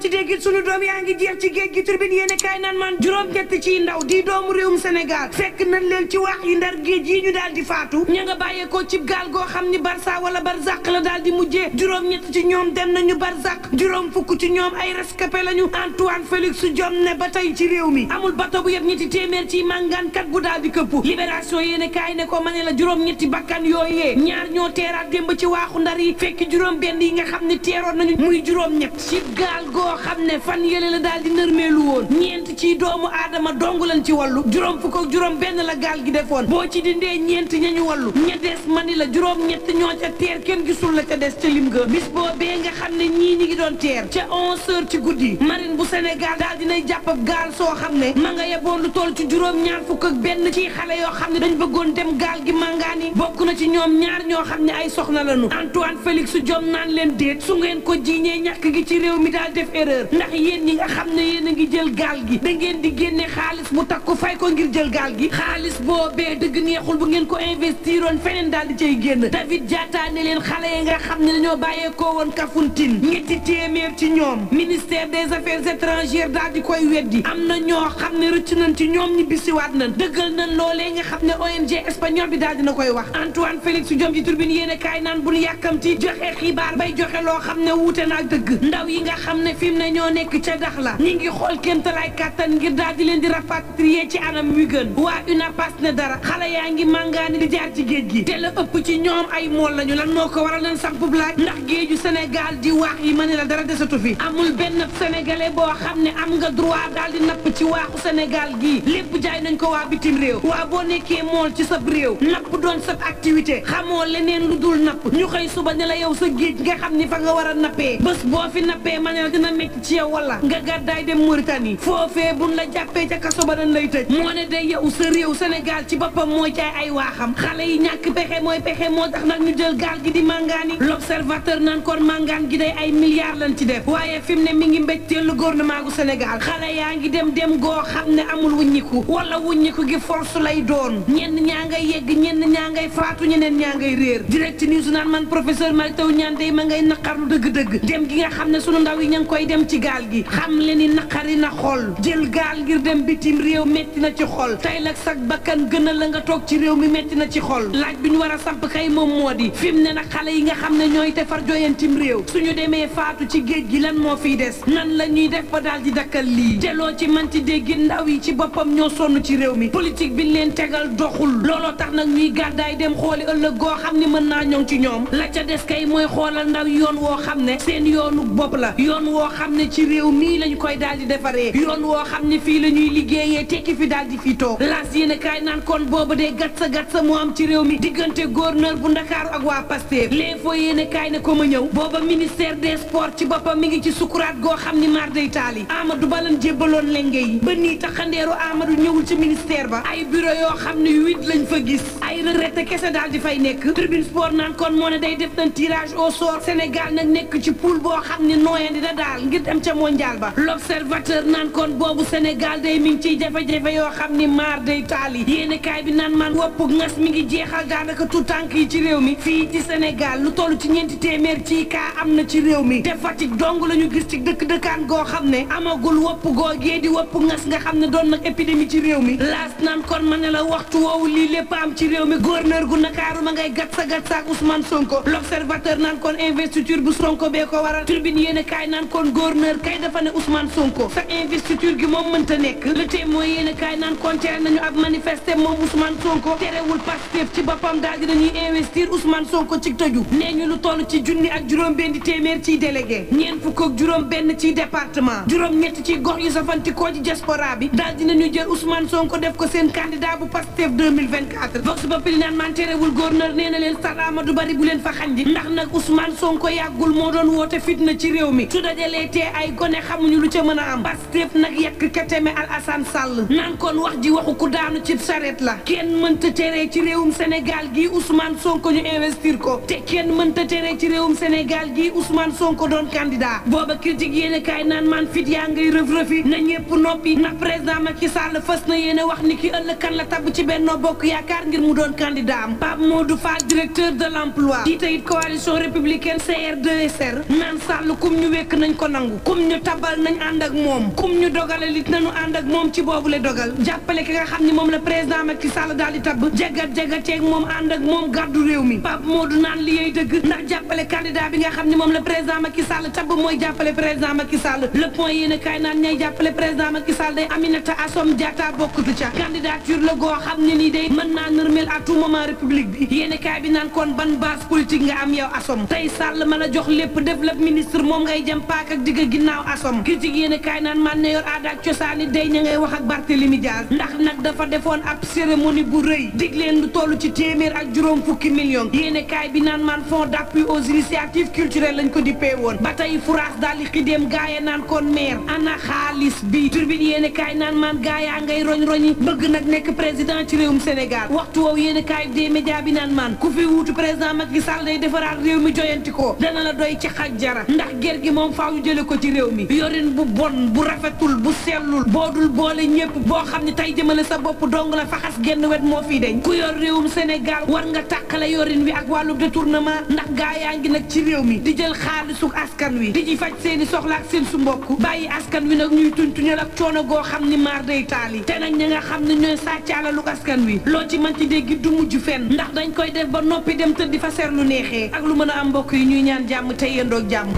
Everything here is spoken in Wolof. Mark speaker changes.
Speaker 1: ci déggit sunu doom yaa ngi jeex ci géej gi turbine yéene kaay naan man juróom-ñett ci ndaw di doomu réewum Sénégal fekk nañ leen ci wax yi ndar géej yi ñu daal di faatu ña nga bàyyeekoo ci gaal goo xam ni Barça wala Barzak la daal di mujjee juróom-ñett ci ñoom dem nañu Barzak juróom fukk ci ñoom ay rescapé lañu Antoine Félix Diome ne ba tey ci réew mi amul bato bu yëpp ñetti téeméer ci màngaankat bu daal di këpp libération yéene kaay ne ko ma ne la juróom-ñetti bakkan yooyee ñaar ñoo teeraat démb ci waaxu ndar yi fekk juróom benn yi nga xam ne teeroon nañu muy juróom-ñett ci gaal goo xam ne fan yële la daal di nërmeelu woon ñeent ci doomu aadama dong lañ ci wallu juróom fukk ak juróom benn la gaal gi defoon boo ci dindee ñeent ñañu wallu ña des mani la juróom-ñett ñoo ca teer kenn gisul la ca des ca lim ga bis boobee nga xam ne ñii ñi ngi doon teer ca 11h ci guddi marine bu Sénégal daal dinay jàpp ab gaal soo xam ne ma nga yeboon lu toll ci juróom-ñaar fukk ak benn ci xale yoo xam ne dañ bëggoon dem gaal gi màngaani bokk na ci ñoom ñaar ñoo xam ne ay soxna lañu Antoine Félix Diome naan leen déet su ngeen ko jiiñee ñàkk gi ci réew mi daal def erreur ndax yéen ñi nga xam ne yéen a ngi jël gaal gi da ngeen di génne xaalis bu takku fay ko ngir jël gaal gi xaalis boobee dëgg neexul bu ngeen ko investiroon feneen daal di cay génn David Diatta ne leen xale yi nga xam ne dañoo bàyyeekoo woon Kafountine ñetti téeméer ci ñoom ministère des affaires étrangères daal di koy weddi am na ñoo xam ne rëcc nañ ci ñoom ñi bisiwaat nañ dëggal nañ loolee nga xam ne ONG espagnol bi daal dina koy wax Antoine Félix Diome ci turbine yéene kaay naan bu ñu yàkkamti joxe xibaar bay joxe loo xam ne wuute na ak dëgg ndaw yi nga xam ne fi mu ne ñoo nekk ca Dakhla ñi ngi xool kéemtalaay kàttan ngir daal di leen di rapatrier ci anam wi gën waa UNAPAS ne dara xale yaa ngi màngaani di jaar ci géej gi te la ëpp ci ñoom ay mool lañu lan moo ko waral nañ sampub laaj ndax géeju Sénégal di waax yi ma ne la dara desatu fi amul benn sénégalais boo xam ne am nga droit daal di napp ci waaxu Sénégal gii lépp jaay nañ ko waa bitim réew waa boo nekkee mool ci sab réew napp doon sab activité xamoo leneen lu dul napp ñu xëy suba ne la yow sa géej nga xam ni fa nga war a nappee bés boo fi nappee ma ne la dina métti ci yow wala nga gàddaay dem Mauritanie foofee buñ la jàppee ca kaso ba dañ lay tëj moo ne day yow sa réew Sénégal ci boppam mooy jaay ay waaxam xale yi ñàkk pexe mooy pexe moo tax nag ñu jël gaal gi di màngaani l'observateur naan kon màngaan gi day ay milliards lañ ci def waaye fi mu ne mi ngi mbéjteel lu gouvernement gu Sénégal xale yaa ngi dem goo xam ne amul wuññiku wala wuññiku gi force lay doon ñenn ñaa ngay yegg ñenn ñaa ngay faatu ñeneen ñaa ngay réer direct news naan man professeur Malick Taw ñaan day ma ngay naqarlu dëgg-dëgg dem gi nga xam ne sunu ndaw yi ña ngi koy dem ci gaal gi xam le ni naqari na xol jël gaal ngir dem bitim réew metti na ci xol tey lag sag bakkan gënal la nga toog ci réew mi metti na ci xol laaj bi ñu war a samp kay moom moo di fi mu ne nag xale yi nga xam ne ñooy defar joyantim réew suñu demee faatu ci géej gi lan moo fiy des nan la ñuy def ba daal di dakkal lii te loo ci manti dégg ndaw yi ci boppam ñoo sonn ci réew mi politique bi leen tegal doxul looloo tax nag ñuy gàddaay dem xooli ëllëg goo xam ni mën naa ñoŋ ci ñoom la ca des kay mooy xoolal ndaw yoon woo xam ne seen yoonu bopp la yoon woo xam ne ci réew mii lañu koy daal di defaree yoon woo xam ne fii la ñuy liggéeyee tekki fi daal di fii toog laas yéen kaay naan kon boobu dee gat sa moo am ci réew mi diggante gouverneur bu Ndakaaru ak waa Pastef l'info yéen kaay ne ko ma ñëw booba ministère des sports ci boppam mi ngi ci sukuraat goo xam ni mar day taali Amadou Ba lañ jébbaloon lenge yi ba nii taxandeeru Amadou ñëwul ci ministère ba ay bureau yoo xam ne 8 lañ fa gis ay retraité kese daal di fay nekk tribune sport naan kon moo ne day def nañ tirage au sort Sénégal nag nekk ci poule boo xam ne nooyandi na daal ngir dem ca mondial ba l'observateur naan kon boobu Sénégal day mi ngi ciy jafe-jafe yoo xam ni maar day taali yéene kaay bi naan man wopp ngas mi ngi jeexal daanaka tout tànk yi ci réew mi fii ci Sénégal lu toll ci ñeenti téeméer ci kaa am na ci réew mi te Fatick dong la ñu gis ci dëkk-dëkkaan goo xam ne amagul wopp googee di wopp ngas nga xam ne doon nag épidémie ci réew mi laas naan kon ma ne la waxtu woowu lii lépp am ci réew mi gouverneur gu Ndakaaru ma ngay gat sa ak Ousmane Sonko l'observateur naan kon investiture bu Sonko bee ko waral tribune yéene kaay naan kon gouverneur kay dafa ne Ousmane Sonko sa investiture gi moom mënta nekk le témoin yéene kaay naan kon tere nañu ab manifester moom Ousmane Sonko terewul Pastef ci boppam daal di dañuy investir Ousmane Sonko ci tëju nee ñu lu toll ci junni ak juróom benn téeméer ciy délégué ñeent fukk ak juróom benn ci département juróom ñett ci gox yu safantikoo ci diaspora bi daal dinañu jël Ousmane Sonko def ko seen candidat bu Pastef 2024 vox populi naan man terewul gouverneur nee na leen stade Amadou Barry bu leen fa xandi ndax nag Ousmane Sonko yàggul moo doon woote fitna ci réew mi su dajalee tee ay gone xamuñu lu ca mën a am Pastef nag yekk Keteme Alassane Sall naan kon wax ji waxu ku daanu ci saret la kenn mënta teree ci réewum Sénégal gi Ousmane Sonko ñu investir ko te kenn mënta teree ci réewum Sénégal gi Ousmane Sonko doon candidat booba critique yéene kaay naan man fit yaa ngay rëf-rëfi na ñëpp noppi na président Macky Sall fës na yéene wax ni ki ëllëg kan la tabb ci Benno Bokk Yaakaar ngir mu doon candidat am Pape Modou Fall directeur de l'emploi jiite it coalition républicaine CR2SR naan Sall kum ñu wekk nañ ko ko nangu kum ñu tabal nañ ànd ak moom kum ñu dogale lit nañu ànd ak moom ci boobule dogal jàppale ki nga xam ni moom la président Macky Sall daal di tabb jagat-jagateeg moom ànd ak moom gàddu réew mi Pape Modou naan li yey dëgg ndax jàppale candidat bi nga xam ni moom la président Macky Sall tabb mooy jàppale président Macky Sall le point yéen kaay naan ñay jàppale président Macky Sall day Aminata Assome Diatta bokkutu ca candidature la goo xam ne nii day mën naa nërmel à tout moment république bi yéen kaay bi naan kon ban base politique nga am yow Assome tey Sall ma la jox lépp développe ministre moom ngay jëm paak ak digg ginnaaw Assome critique yéen kaay naan man ne yor aada ak cosaani day ña ngay wax ak Barthélémy Dias ndax nag dafa defoon ab cérémonie bu rëy dig leen lu toll ci téeméer ak juróom fukki millions yéen kaay bi naan man fonds d'appui aux initiatives culturelles lañ ko dippee woon ba tey France daal di xidéem gaaya naan kon maire ana xaalis bi turbine yéen kaay naan man gaayaa ngay roñ-roñi bëgg nag nekk président ci réewum Sénégal waxtu woowu yéen kaay des médias bi naan man ku fi wuutu président Macky Sall day defaraat réew mi joyanti ko dana la doy ci xaj jara ndax ger gi moom faaw ñu jële ko ci réew mi yorin bu bon bu rafetul bu sellul boodul boole ñëpp boo xam ne tey jëmale sa bopp dong la faxas genn wet moo fii deñ ku yor réewum Sénégal war nga tàqale yorin wi ak wàllu détournement ndax gaa yaa ngi nag ci réew mi di jël xaalisu askan wi di ci faj seeni soxla ak seen su mbokk bàyyi askan wi nag ñuy tuñtuñal ak coono goo xam ni maar day taali te nag ñi nga xam ne ñooy sàccaalalu askan wi loo ci mën ci dégg du mujj fenn ndax dañ koy def ba noppi dem tëddi fa seer lu neexee ak lu mën a am mbokk yi ñuy ñaan jàmm te yendoog jàmm